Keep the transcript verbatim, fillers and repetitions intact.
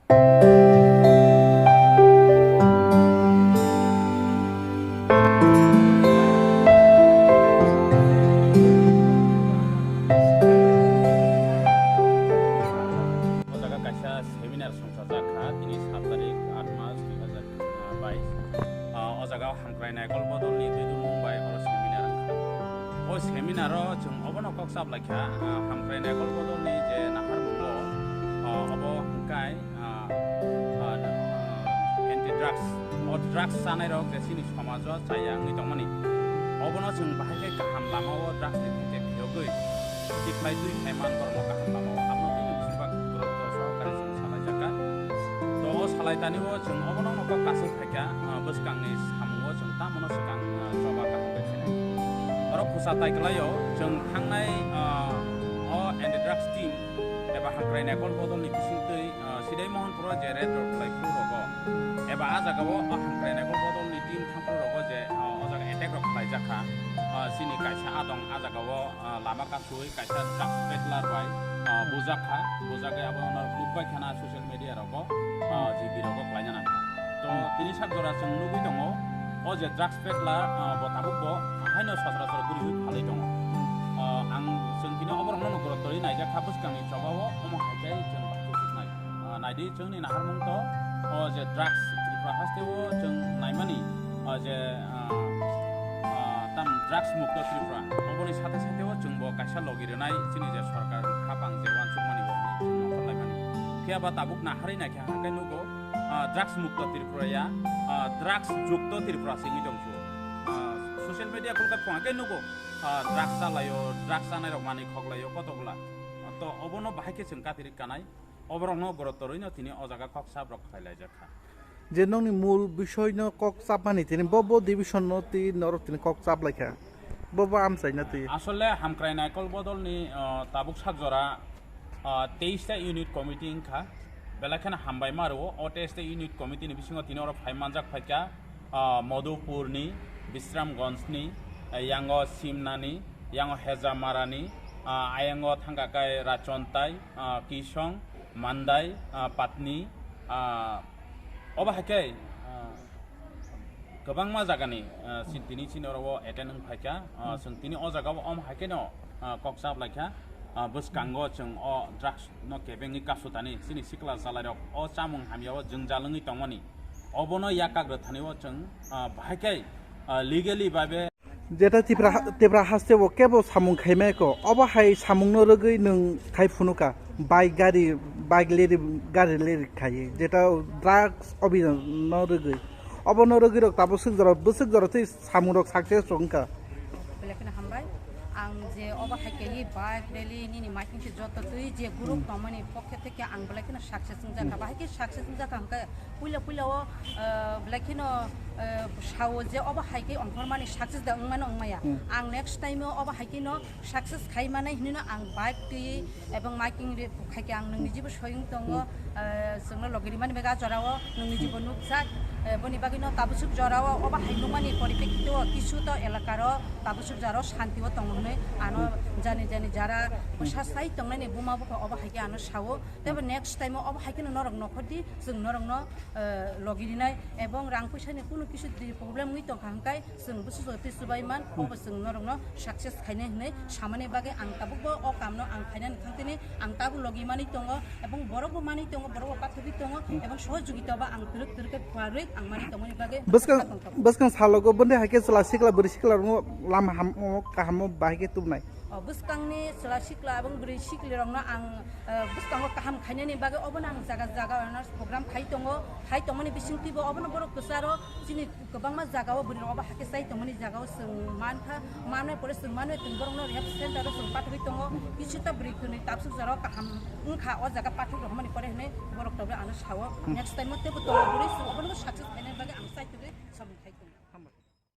O jaga kaisa seminar songchajak kha, tini sat tarik, aat mas, dui hazar bais. Ah, o jaga o Hamkrai Naikol Bodolni twi tongmung bai oro seminar wngkha. O seminar o chwng obono kok chap lai kha, ah, Hamkrai Naikol Bodolni je naharmungo, ah, obo hwnkhe, ah, ah, ah, anti drugs, o drugs chanai rok je chini somajo chaya wngwi tongmani, obono chwng bahai khe kaham lama o drugs ni theke phiyogwi tikhlai twi phai man borokno kaham lama o habna twi bwswk bwswk sohokari chwng salai jak kha. To o salai tani o chwng obono no kok kasuk phaikha, ah, bwskangni samungo chwng tamono swkang, ah, choba kaham khe khainai. Oro khusa tai kwlaio chwng thangnai, ah, o anti drugs team eba Hamkrai Naikol Bodolni bisingtwi, ah, Sidai Mohanpuro je raid rok khlai phuru rogo eba a jagao o Hamkrai Naikol Bodolni team thangphuru rogo je, ah, o jaga attack rok khlai jak kha, ah, chini kaisa adong a jagao, ah, lama kasui kaisa drugs peddler bai, ah, bujak kha, bujagwi abo no nukbai khana social media rogo, ah, G B rogo khlaina nang kha. To tini sak jora chwng nugwi tongo, o je drugs peddler, ah, bo tabuk bo haino sochorachor guriwi phalwi tongo. Ah, ang chwng tini oborokno no gorok torwi naijak kha bwskangni chobao omo hai khe chwng bahai khe suknai. Ah, naidi chwngni naharmung to o je drugs Tripura hasteo chwng naimani, o je, ah, ah, tam drugs mukto Tripura, oboni sathe sathe o chwngbo kaisa logi rwnai chini je sorkar khapang je uansukmani bo hwnwi chwng nongkhor laimani. Phiya ba tabuk naharwi naikha hwnkhe nugo, ah, drugs mukto Tripura ya, ah, drugs jukto Tripura se wngwi tongphuru. Ah, social media khulkhe phunga khe nugo, ah, drugs chalaio, drugs chanai rok manwi khoklaio kotokla. To obono bahai khe chwng katirwi kanai. Oborokno gorok torwino tini o jaga kok sap rok khlai laijak kha. Je nokni mul bisoi no kok chapmani tini bo, bo division no twi norok tini kok chap lai kha. Bo, bo amchai no twi. Asole Hamkrai Naikol Bodolni, ah, tabuk sak jora, ah, teis ta unit committee wngkha. Belai kheno hambai ma rwo. O teis ta unit committee ni bisingo tini oro phai manjak phaikha, ah, Modupurni, Bisramgonjni, ah, yango Simnani, yango Hejamarani, ah, ayango thangkha kai Rachontai, ah, Kisong, Mandai, ah, Patni, ah, obo hai khe, ah, kwbangma jagani, ah, si-, tini chini oro o attend wng phaikha. Ah, chwng tini o jaga o omo hai kheno, ah, kok chap lai kha. Ah, bwskango chwng o drugs no kebengwi kasutani chini sikla chalairok o chamung hamya o jwngjal wngwi tongmani. Obono yakagrw thani o chwng, ah, bahai khe, ah, legally babe. Jeta Tipra, Tipra haste bo kebo samung khaimai ko. Obo hai samung no rwgwi nwng khai phunukha. Bike gari, bike leri, gari leri khai. Jeta drugs obhinanno rwgwi. Obo no rwgwi rok tabuk swk jora, bwswk jora tei samung rok success rok wngkha. Belai kheno hambai. Ang je obo hai khe bike rally nini miting se joto twi je group tongmani pokhe theke ang belai kheno success wngjakha. Bahai khe success wngjakha hwnkhe puila puila o, ah, belai kheno, ah, sao je obo hai khe ongkhormani success da wngmano wngmaya. Hmm. Ang next time o obo hai kheno success khai manai hinwi no ang bike twi ebong miting re-, khai khe ang nwng niji bo soyung tongo, ah, chwngno logi rimani bega jorao nwng niji bo nukjak. Eh, boni bagwino tabuk suk jorao obo hai nukmani poripekkito kisu to elakaro tabuk suk jorao shanti o tongo hinwi ano jani jani jara bwsa sai tongnani buma bupha obo hai khe ano sao. Tei bo next time o obo hai kheno norok nokhordi, chwng norokno, eh, logi rinai ebong rang puisani kunu kisu di problem wngwi tongkha hwnkhe chwng bwswk jotwi chubai man, obo chwng norokno success khainai hwnwi samani bagwi ang tabukbo o kamno ang khainani thangtini ang tabuk logi manwi tongo ebong borokbo manwi tongo, borokbo pathogwi tongo ebong sohojogita bo ang twrwk twrwk khe phuarwi ang manwi tongmani bagwi Bwskang, tongthok. Bwskang salogo bwndwi hai khe chwla sikla bwrwi sikla rokno lama ham-, kaham o bahai khe tubunai. O bwskangni chwla sikla ebong bwrwi sikli rokno ang, eh, bwskango kaham khainani bagwi obono ang jaga jaga awareness program khai tongo, khai tongmani bisingtwibo obono borok kwcharo chini kwbangma jagao bwrwi rok obo hai khe chai tongmani jagao chwng mankha, manwi pore chwng manwi tong borokno rehab center o chwng pathogwi tongo, kisi ta bwrwi kwnwi tabsuk jorao kaham wngkha o jaga pathogwi rwmani pore hinwi borok tongwi ano sao. Next time o teibo tongo bwrwi chwng obono success khainani bagwi ang chai tongwi samung khai tongo.